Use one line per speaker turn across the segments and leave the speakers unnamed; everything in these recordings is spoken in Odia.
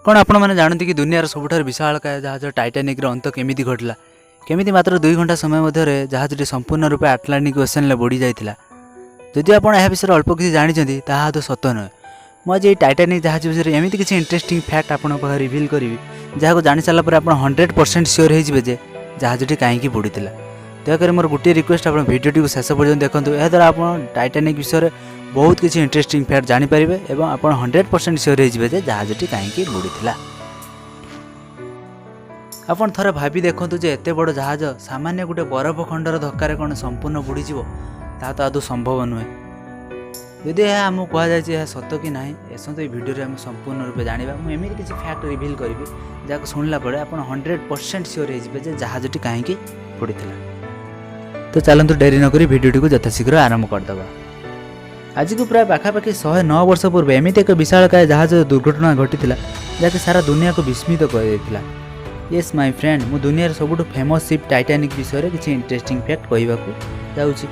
କ'ଣ ଆପଣମାନେ ଜାଣନ୍ତି କି ଦୁନିଆର ସବୁଠାରୁ ବିଶାଳକାୟ ଜାହାଜ ଟାଇଟାନିକ୍ର ଅନ୍ତ କେମିତି ଘଟିଲା? କେମିତି ମାତ୍ର 2 ଘଣ୍ଟା ସମୟ ମଧ୍ୟରେ ଜାହାଜଟି ସମ୍ପୂର୍ଣ୍ଣ ରୂପେ ଆଟଲାଣ୍ଟିକ୍ ଓସେନ୍ରେ ବୁଡ଼ି ଯାଇଥିଲା? ଯଦି ଆପଣ ଏହା ବିଷୟରେ ଅଳ୍ପ କିଛି ଜାଣିଛନ୍ତି, ତାହା ତ ସତ ନୁହେଁ। ମୁଁ ଆଜି ଏହି ଟାଇଟାନିକ୍ ଜାହାଜ ବିଷୟରେ ଏମିତି କିଛି ଇଣ୍ଟରେଷ୍ଟିଂ ଫ୍ୟାକ୍ଟ ଆପଣଙ୍କ ପାଖରେ ରିଭିଲ୍ କରିବି, ଯାହାକୁ ଜାଣିସାରିଲା ପରେ ଆପଣ 100% ସିଓର ହେଇଯିବେ ଯେ ଜାହାଜଟି କାହିଁକି ବୁଡ଼ିଥିଲା। ଦୟାକରି ମୋର ଗୋଟିଏ ରିକ୍ୱେଷ୍ଟ, ଆପଣ ଭିଡ଼ିଓଟିକୁ ଶେଷ ପର୍ଯ୍ୟନ୍ତ ଦେଖନ୍ତୁ। ଏହାଦ୍ୱାରା ଆପଣ ଟାଇଟାନିକ୍ ବିଷୟରେ ବହୁତ କିଛି ଇଣ୍ଟରେଷ୍ଟିଂ ଫ୍ୟାକ୍ଟ ଜାଣିପାରିବେ ଏବଂ ଆପଣ 100% ସିଓର ହେଇଯିବେ ଯେ ଜାହାଜଟି କାହିଁକି ବୁଡ଼ିଥିଲା। ଆପଣ ଥରେ ଭାବି ଦେଖନ୍ତୁ ଯେ ଏତେ ବଡ଼ ଜାହାଜ ସାମାନ୍ୟ ଗୋଟେ ବରଫ ଖଣ୍ଡର ଧକ୍କାରେ କ'ଣ ସମ୍ପୂର୍ଣ୍ଣ ବୁଡ଼ିଯିବ? ତାହା ତ ଆଦୌ ସମ୍ଭବ ନୁହେଁ। ଯଦି ଏହା ଆମକୁ କୁହାଯାଇଛି, ଏହା ସତ କି ନାହିଁ, ଆସନ୍ତୁ ଏଇ ଭିଡ଼ିଓରେ ଆମେ ସମ୍ପୂର୍ଣ୍ଣ ରୂପେ ଜାଣିବା। ମୁଁ ଏମିତି କିଛି ଫ୍ୟାକ୍ଟ ରିଭିଲ୍ କରିବି, ଯାହାକୁ ଶୁଣିଲା ପରେ ଆପଣ 100% ସିଓର ହେଇଯିବେ ଯେ ଜାହାଜଟି କାହିଁକି ବୁଡ଼ିଥିଲା। ତ ଚାଲନ୍ତୁ, ଡେରି ନକରି ଭିଡ଼ିଓଟିକୁ ଯଥାଶୀଘ୍ର ଆରମ୍ଭ କରିଦେବା। ଆଜିକୁ ପ୍ରାୟ ପାଖାପାଖି 109 ବର୍ଷ ପୂର୍ବେ ଏମିତି ଏକ ବିଶାଳକାୟ ଜାହାଜ ଦୁର୍ଘଟଣା ଘଟିଥିଲା, ଯାହାକି ସାରା ଦୁନିଆକୁ ବିସ୍ମିତ କରିଦେଇଥିଲା। ୟେସ୍ my friend, ମୁଁ ଦୁନିଆର ସବୁଠୁ ଫେମସ୍ ସିପ୍ ଟାଇଟାନିକ୍ ବିଷୟରେ କିଛି ଇଣ୍ଟରେଷ୍ଟିଂ ଫ୍ୟାକ୍ଟ କହିବାକୁ ଯାଉଛି।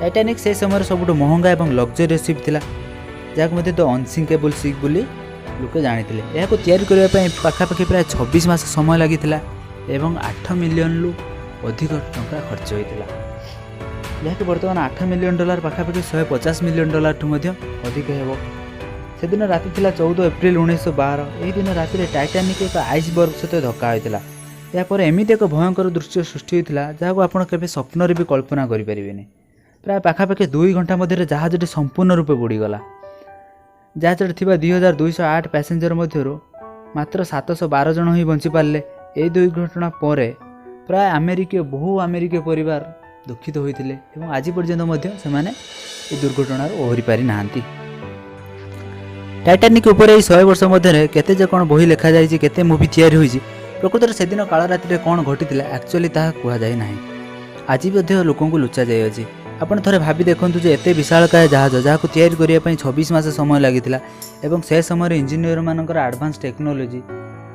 ଟାଇଟାନିକ୍ ସେ ସମୟରେ ସବୁଠୁ ମହଙ୍ଗା ଏବଂ ଲକ୍ଜରିୟସ୍ ସିପ୍ ଥିଲା, ଯାହାକୁ ମଧ୍ୟ ଦ ଅନସିଙ୍କେବୁଲ୍ ସିପ୍ ବୋଲି ଲୋକେ ଜାଣିଥିଲେ। ଏହାକୁ ତିଆରି କରିବା ପାଇଁ ପାଖାପାଖି ପ୍ରାୟ 26 ମାସ ସମୟ ଲାଗିଥିଲା ଏବଂ 8 ମିଲିୟନରୁ ଅଧିକ ଟଙ୍କା ଖର୍ଚ୍ଚ ହୋଇଥିଲା, ଯାହାକି ବର୍ତ୍ତମାନ 8 ମିଲିୟନ ଡଲାର ପାଖାପାଖି 150 ମିଲିୟନ ଡଲାରଠୁ ମଧ୍ୟ ଅଧିକ ହେବ। ସେଦିନ ରାତି ଥିଲା 14 ଏପ୍ରିଲ 1912। ଏହି ଦିନ ରାତିରେ ଟାଇଟାନିକ୍ ଏକ ଆଇସବର୍ଗ ସହିତ ଧକ୍କା ହୋଇଥିଲା। ଏହାପରେ ଏମିତି ଏକ ଭୟଙ୍କର ଦୃଶ୍ୟ ସୃଷ୍ଟି ହୋଇଥିଲା, ଯାହାକୁ ଆପଣ କେବେ ସ୍ୱପ୍ନରେ ବି କଳ୍ପନା କରିପାରିବେନି। ପ୍ରାୟ ପାଖାପାଖି 2 ଘଣ୍ଟା ମଧ୍ୟରେ ଜାହାଜଟି ସମ୍ପୂର୍ଣ୍ଣ ରୂପେ ବୁଡ଼ିଗଲା। ଜାହାଜରେ ଥିବା 2208 ପ୍ୟାସେଞ୍ଜର ମଧ୍ୟରୁ ମାତ୍ର 712 ଜଣ ହିଁ ବଞ୍ଚିପାରିଲେ। ଏହି ଦୁର୍ଘଟଣା ପରେ ପ୍ରାୟ ବହୁ ଆମେରିକୀୟ ପରିବାର ଦୁଃଖିତ ହୋଇଥିଲେ ଏବଂ ଆଜି ପର୍ଯ୍ୟନ୍ତ ମଧ୍ୟ ସେମାନେ ଏହି ଦୁର୍ଘଟଣାରୁ ଓହରି ପାରିନାହାନ୍ତି। ଟାଇଟାନିକ୍ ଉପରେ ଏହି 100 ବର୍ଷ ମଧ୍ୟରେ କେତେ ଯେ କ'ଣ ବହି ଲେଖାଯାଇଛି, କେତେ ମୁଭି ତିଆରି ହୋଇଛି। ପ୍ରକୃତରେ ସେଦିନ କାଳ ରାତିରେ କ'ଣ ଘଟିଥିଲା ଆକ୍ଚୁଆଲି ତାହା କୁହାଯାଇ ନାହିଁ। ଆଜି ମଧ୍ୟ ଲୋକଙ୍କୁ ଲୁଚାଯାଇଅଛି। ଆପଣ ଥରେ ଭାବି ଦେଖନ୍ତୁ ଯେ ଏତେ ବିଶାଳକାୟ ଜାହାଜ, ଯାହାକୁ ତିଆରି କରିବା ପାଇଁ 26 ମାସ ସମୟ ଲାଗିଥିଲା ଏବଂ ସେ ସମୟରେ ଇଞ୍ଜିନିୟରମାନଙ୍କର ଆଡ଼ଭାନ୍ସ ଟେକ୍ନୋଲୋଜି,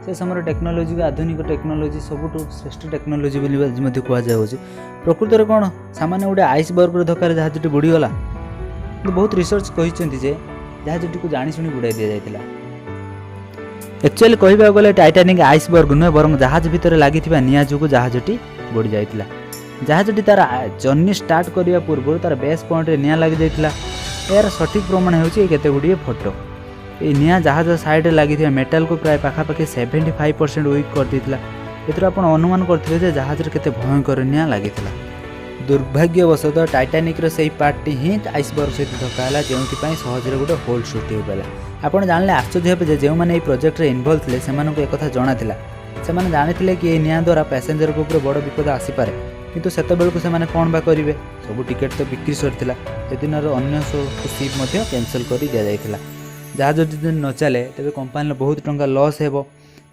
ସେ ସମୟର ଟେକ୍ନୋଲୋଜିକୁ ଆଧୁନିକ ଟେକ୍ନୋଲୋଜି, ସବୁଠୁ ଶ୍ରେଷ୍ଠ ଟେକ୍ନୋଲୋଜି ବୋଲି ଆଜି ମଧ୍ୟ କୁହାଯାଉଛି, ପ୍ରକୃତରେ କ'ଣ ସାମାନ୍ୟ ଗୋଟେ ଆଇସବର୍ଗର ଧକ୍କାରେ ଜାହାଜଟି ବୁଡ଼ିଗଲା? କିନ୍ତୁ ବହୁତ ରିସର୍ଚ୍ଚ କହିଛନ୍ତି ଯେ ଜାହାଜଟିକୁ ଜାଣିଶୁଣି ବୁଡ଼ାଇ ଦିଆଯାଇଥିଲା। ଆକ୍ଚୁଆଲି କହିବାକୁ ଗଲେ ଟାଇଟାନିକ୍ ଆଇସବର୍ଗ ନୁହେଁ, ବରଂ ଜାହାଜ ଭିତରେ ଲାଗିଥିବା ନିଆଁ ଯୋଗୁଁ ଜାହାଜଟି ବୁଡ଼ି ଯାଇଥିଲା। ଜାହାଜଟି ତାର ଜର୍ଣ୍ଣି ଷ୍ଟାର୍ଟ କରିବା ପୂର୍ବରୁ ତାର ବେସ୍ ପଏଣ୍ଟରେ ନିଆଁ ଲାଗିଯାଇଥିଲା। ଏହାର ସଠିକ୍ ପ୍ରମାଣ ହେଉଛି ଏହି କେତେ ଗୁଡ଼ିଏ ଫଟୋ। ଏହି ନିଆଁ ଜାହାଜ ସାଇଡ଼ରେ ଲାଗିଥିବା ମେଟାଲକୁ ପ୍ରାୟ ପାଖାପାଖି 75% ୱିକ୍ କରିଦେଇଥିଲା। ଏଥିରୁ ଆପଣ ଅନୁମାନ କରିଥିବେ ଯେ ଜାହାଜରେ କେତେ ଭୟଙ୍କର ନିଆଁ ଲାଗିଥିଲା। ଦୁର୍ଭାଗ୍ୟବଶତଃ ଟାଇଟାନିକ୍ର ସେଇ ପାର୍ଟଟି ହିଁ ଆଇସବର୍ଗ ସହିତ ଧକ୍କା ହେଲା, ଯେଉଁଥିପାଇଁ ସହଜରେ ଗୋଟେ ହୋଲ୍ ସୃଷ୍ଟି ହୋଇପାରିଲା। ଆପଣ ଜାଣିଲେ ଆଶ୍ଚର୍ଯ୍ୟ ହେବେ ଯେ ଯେଉଁମାନେ ଏହି ପ୍ରୋଜେକ୍ଟରେ ଇନଭଲ୍ଭ ଥିଲେ, ସେମାନଙ୍କୁ ଏକଥା ଜଣାଥିଲା। ସେମାନେ ଜାଣିଥିଲେ କି ଏହି ନିଆଁ ଦ୍ୱାରା ପ୍ୟାସେଞ୍ଜରଙ୍କ ଉପରେ ବଡ଼ ବିପଦ ଆସିପାରେ। କିନ୍ତୁ ସେତେବେଳକୁ ସେମାନେ କ'ଣ ବା କରିବେ? ସବୁ ଟିକେଟ୍ ତ ବିକ୍ରି ସରିଥିଲା। ସେଦିନର ଅନ୍ୟ ସବୁ ସିପ୍ ମଧ୍ୟ କ୍ୟାନସଲ୍ କରି ଦିଆଯାଇଥିଲା। ଜାହାଜ ଯଦି ନ ଚାଲେ, ତେବେ କମ୍ପାନୀର ବହୁତ ଟଙ୍କା ଲସ୍ ହେବ।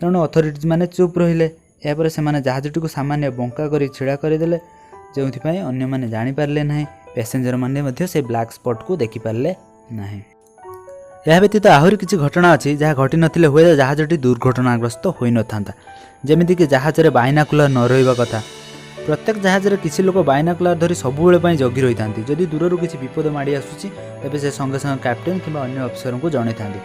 ତେଣୁ ଅଥରିଟିଜ୍ ମାନେ ଚୁପ୍ ରହିଲେ। ଏହାପରେ ସେମାନେ ଜାହାଜଟିକୁ ସାମାନ୍ୟ ବଙ୍କା କରି ଛିଡ଼ା କରିଦେଲେ, ଯେଉଁଥିପାଇଁ ଅନ୍ୟମାନେ ଜାଣିପାରିଲେ ନାହିଁ। ପ୍ୟାସେଞ୍ଜରମାନେ ମଧ୍ୟ ସେ ବ୍ଲାକ୍ ସ୍ପଟ୍କୁ ଦେଖିପାରିଲେ ନାହିଁ। ଏହା ବ୍ୟତୀତ ଆହୁରି କିଛି ଘଟଣା ଅଛି, ଯାହା ଘଟିନଥିଲେ ହୁଏତ ଜାହାଜଟି ଦୁର୍ଘଟଣାଗ୍ରସ୍ତ ହୋଇନଥାନ୍ତା। ଯେମିତିକି ଜାହାଜରେ ବାଇନାକୁଲାର ନ ରହିବା କଥା। ପ୍ରତ୍ୟେକ ଜାହାଜରେ କିଛି ଲୋକ ବାଇନାକୁଲାର ଧରି ସବୁବେଳେ ପାଇଁ ଜଗି ରହିଥାନ୍ତି। ଯଦି ଦୂରରୁ କିଛି ବିପଦ ମାଡ଼ି ଆସୁଛି, ତେବେ ସେ ସଙ୍ଗେ ସଙ୍ଗେ କ୍ୟାପ୍ଟେନ୍ କିମ୍ବା ଅନ୍ୟ ଅଫିସରଙ୍କୁ ଜଣାଇଥାନ୍ତି।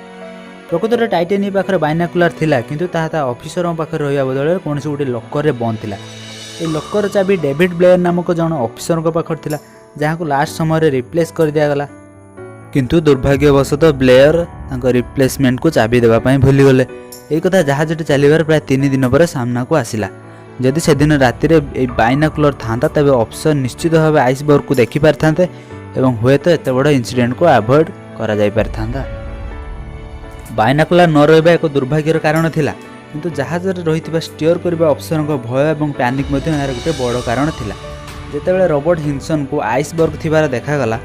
ପ୍ରକୃତରେ ଟାଇଟାନିକ୍ ପାଖରେ ବାଇନାକୁଲାର ଥିଲା, କିନ୍ତୁ ତାହା ତା ଅଫିସରଙ୍କ ପାଖରେ ରହିବା ବଦଳରେ କୌଣସି ଗୋଟିଏ ଲକରରେ ବନ୍ଦ ଥିଲା। ଏହି ଲକର ଚାବି ଡେଭିଡ୍ ବ୍ଲେୟର ନାମକ ଜଣେ ଅଫିସରଙ୍କ ପାଖରେ ଥିଲା, ଯାହାକୁ ଲାଷ୍ଟ ସମୟରେ ରିପ୍ଲେସ୍ କରିଦିଆଗଲା। କିନ୍ତୁ ଦୁର୍ଭାଗ୍ୟବଶତଃ ବ୍ଲେୟର ତାଙ୍କ ରିପ୍ଲେସମେଣ୍ଟକୁ ଚାବି ଦେବା ପାଇଁ ଭୁଲିଗଲେ। ଏହି କଥା ଜାହାଜଟି ଚାଲିବାର ପ୍ରାୟ 3 ଦିନ ପରେ ସାମ୍ନାକୁ ଆସିଲା। ଯଦି ସେଦିନ ରାତିରେ ଏହି ବାଇନାକୁଲର ଥାନ୍ତା, ତେବେ ଅଫିସର ନିଶ୍ଚିତ ଭାବେ ଆଇସବର୍ଗକୁ ଦେଖିପାରିଥାନ୍ତେ ଏବଂ ହୁଏତ ଏତେ ବଡ଼ ଇନସିଡେଣ୍ଟକୁ ଆଭଏଡ଼ କରାଯାଇପାରିଥାନ୍ତା। ବାଇନାକୁଲାର ନ ରହିବା ଏକ ଦୁର୍ଭାଗ୍ୟର କାରଣ ଥିଲା, କିନ୍ତୁ ଜାହାଜରେ ରହିଥିବା ଷ୍ଟିୟର କରିବା ଅଫିସରଙ୍କ ଭୟ ଏବଂ ପ୍ୟାନିକ୍ ମଧ୍ୟ ଏହାର ଗୋଟେ ବଡ଼ କାରଣ ଥିଲା। ଯେତେବେଳେ ରବର୍ଟ ହିନସନକୁ ଆଇସବର୍ଗ ଥିବାର ଦେଖାଗଲା,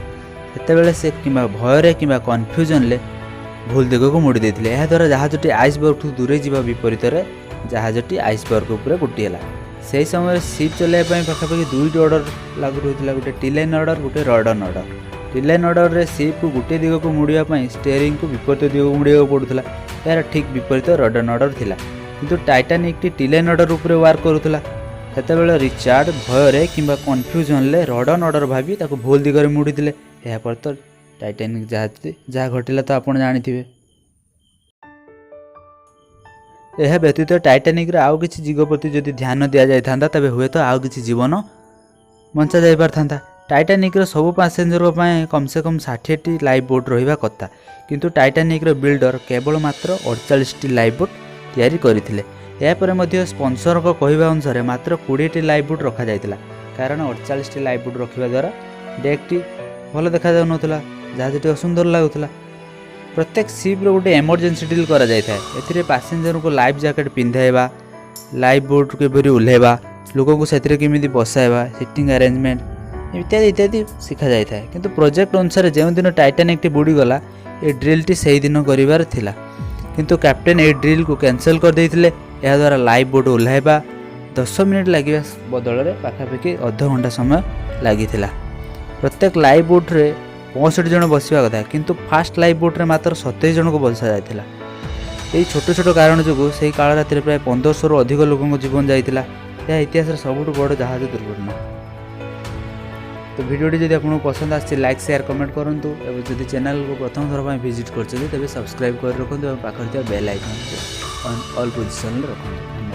ସେତେବେଳେ ସେ କିମ୍ବା ଭୟରେ କିମ୍ବା କନଫ୍ୟୁଜନରେ ଭୁଲ ଦିଗକୁ ମୋଡ଼ି ଦେଇଥିଲେ। ଏହାଦ୍ୱାରା ଜାହାଜଟି ଆଇସବର୍ଗଠୁ ଦୂରେଇ ଯିବା ବିପରୀତରେ ଜାହାଜଟି ଆଇସବର୍ଗ ଉପରେ ଗୋଟି ହେଲା। ସେହି ସମୟରେ ସିପ୍ ଚଲାଇବା ପାଇଁ ପାଖାପାଖି ଦୁଇଟି ଅର୍ଡ଼ର ଲାଗୁ ରହିଥିଲା, ଗୋଟେ ଟିଲାଇନ୍ ଅର୍ଡ଼ର, ଗୋଟେ ରଡନ୍ ଅର୍ଡ଼ର। ଟିଲାଇନ୍ ଅର୍ଡ଼ରରେ ସିପ୍କୁ ଗୋଟିଏ ଦିଗକୁ ମୋଡ଼ିବା ପାଇଁ ଷ୍ଟେରିଂକୁ ବିପରୀତ ଦିଗକୁ ମୋଡ଼ିବାକୁ ପଡ଼ୁଥିଲା। ଏହାର ଠିକ୍ ବିପରୀତ ରଡନ୍ ଅର୍ଡ଼ର ଥିଲା। କିନ୍ତୁ ଟାଇଟାନିକ୍ଟି ଟିଲାଇନ୍ ଅର୍ଡ଼ର ଉପରେ ୱାର୍କ କରୁଥିଲା। ସେତେବେଳେ ରିଚାର୍ଡ ଭୟରେ କିମ୍ବା କନଫ୍ୟୁଜନରେ ରଡନ୍ ଅର୍ଡ଼ର ଭାବି ତାକୁ ଭୁଲ ଦିଗରେ ମୋଡ଼ିଥିଲେ। ଏହାପରେ ତ ଟାଇଟାନିକ୍ ଜାହାଜ ଯାହା ଘଟିଲା ତ ଆପଣ ଜାଣିଥିବେ। ଏହା ବ୍ୟତୀତ ଟାଇଟାନିକ୍ର ଆଉ କିଛି ଦିଗ ପ୍ରତି ଯଦି ଧ୍ୟାନ ଦିଆଯାଇଥାନ୍ତା, ତେବେ ହୁଏତ ଆଉ କିଛି ଜୀବନ ବଞ୍ଚା ଯାଇପାରିଥାନ୍ତା। ଟାଇଟାନିକ୍ର ସବୁ ପାସେଞ୍ଜରଙ୍କ ପାଇଁ କମ୍ ସେ କମ୍ 60ଟି ଲାଇଫ୍ ବୋଟ୍ ରହିବା କଥା, କିନ୍ତୁ ଟାଇଟାନିକ୍ର ବିଲ୍ଡର କେବଳ ମାତ୍ର 48ଟି ଲାଇଫ୍ ବୋଟ୍ ତିଆରି କରିଥିଲେ। ଏହାପରେ ମଧ୍ୟ ସ୍ପନ୍ସରଙ୍କ କହିବା ଅନୁସାରେ ମାତ୍ର 20ଟି ଲାଇଫ୍ ବୋଟ୍ ରଖାଯାଇଥିଲା, କାରଣ 48ଟି ଲାଇଫ୍ ବୋଟ୍ ରଖିବା ଦ୍ୱାରା ଡେକ୍ଟି ଭଲ ଦେଖାଯାଉନଥିଲା, ଜାହାଜଟି ଅସୁନ୍ଦର ଲାଗୁଥିଲା। ପ୍ରତ୍ୟେକ ସିପ୍ର ଗୋଟେ ଏମର୍ଜେନ୍ସି ଡ୍ରିଲ୍ କରାଯାଇଥାଏ। ଏଥିରେ ପାସେଞ୍ଜରଙ୍କୁ ଲାଇଫ୍ ଜ୍ୟାକେଟ୍ ପିନ୍ଧାଇବା, ଲାଇଫ୍ ବୋଟ୍ କିପରି ଓହ୍ଲାଇବା, ଲୋକଙ୍କୁ ସେଥିରେ କେମିତି ବସାଇବା, ସିଟିଂ ଆରେଞ୍ଜମେଣ୍ଟ ଇତ୍ୟାଦି ଇତ୍ୟାଦି ଶିଖାଯାଇଥାଏ। କିନ୍ତୁ ପ୍ରୋଜେକ୍ଟ ଅନୁସାରେ ଯେଉଁଦିନ ଟାଇଟାନିକ୍ଟି ବୁଡ଼ିଗଲା, ଏ ଡ୍ରିଲ୍ଟି ସେଇଦିନ କରିବାର ଥିଲା, କିନ୍ତୁ କ୍ୟାପ୍ଟେନ୍ ଏହି ଡ୍ରିଲ୍କୁ କ୍ୟାନସେଲ୍ କରିଦେଇଥିଲେ। ଏହାଦ୍ୱାରା ଲାଇଫ୍ ବୋଟ୍ ଓହ୍ଲାଇବା 10 ମିନିଟ୍ ଲାଗିବା ବଦଳରେ ପାଖାପାଖି ଅଧଘଣ୍ଟା ସମୟ ଲାଗିଥିଲା। ପ୍ରତ୍ୟେକ ଲାଇଫ୍ ବୋଟ୍ରେ 65 ଜଣ ବସିବା କଥା, କିନ୍ତୁ ଫାଷ୍ଟ ଲାଇଫ୍ ବୋଟ୍ରେ ମାତ୍ର 27 ଜଣଙ୍କୁ ବସାଯାଇଥିଲା। ଏହି ଛୋଟ ଛୋଟ କାରଣ ଯୋଗୁଁ ସେହି କାଳ ରାତିରେ ପ୍ରାୟ 1500ରୁ ଅଧିକ ଲୋକଙ୍କ ଜୀବନ ଯାଇଥିଲା। ଏହା ଇତିହାସର ସବୁଠୁ ବଡ଼ ଜାହାଜ ଦୁର୍ଘଟଣା। ତ ଭିଡ଼ିଓଟି ଯଦି ଆପଣଙ୍କୁ ପସନ୍ଦ ଆସିଛି, ଲାଇକ୍, ସେୟାର, କମେଣ୍ଟ କରନ୍ତୁ ଏବଂ ଯଦି ଚ୍ୟାନେଲକୁ ପ୍ରଥମ ଥର ପାଇଁ ଭିଜିଟ୍ କରୁଛନ୍ତି, ତେବେ ସବସ୍କ୍ରାଇବ୍ କରି ରଖନ୍ତୁ ଏବଂ ପାଖରେ ଥିବା ବେଲ୍ ଆଇକନ୍କୁ ଅନ୍ ଅଲ୍ ପୋଜିସନ୍ରେ ରଖନ୍ତୁ। ଧନ୍ୟବାଦ।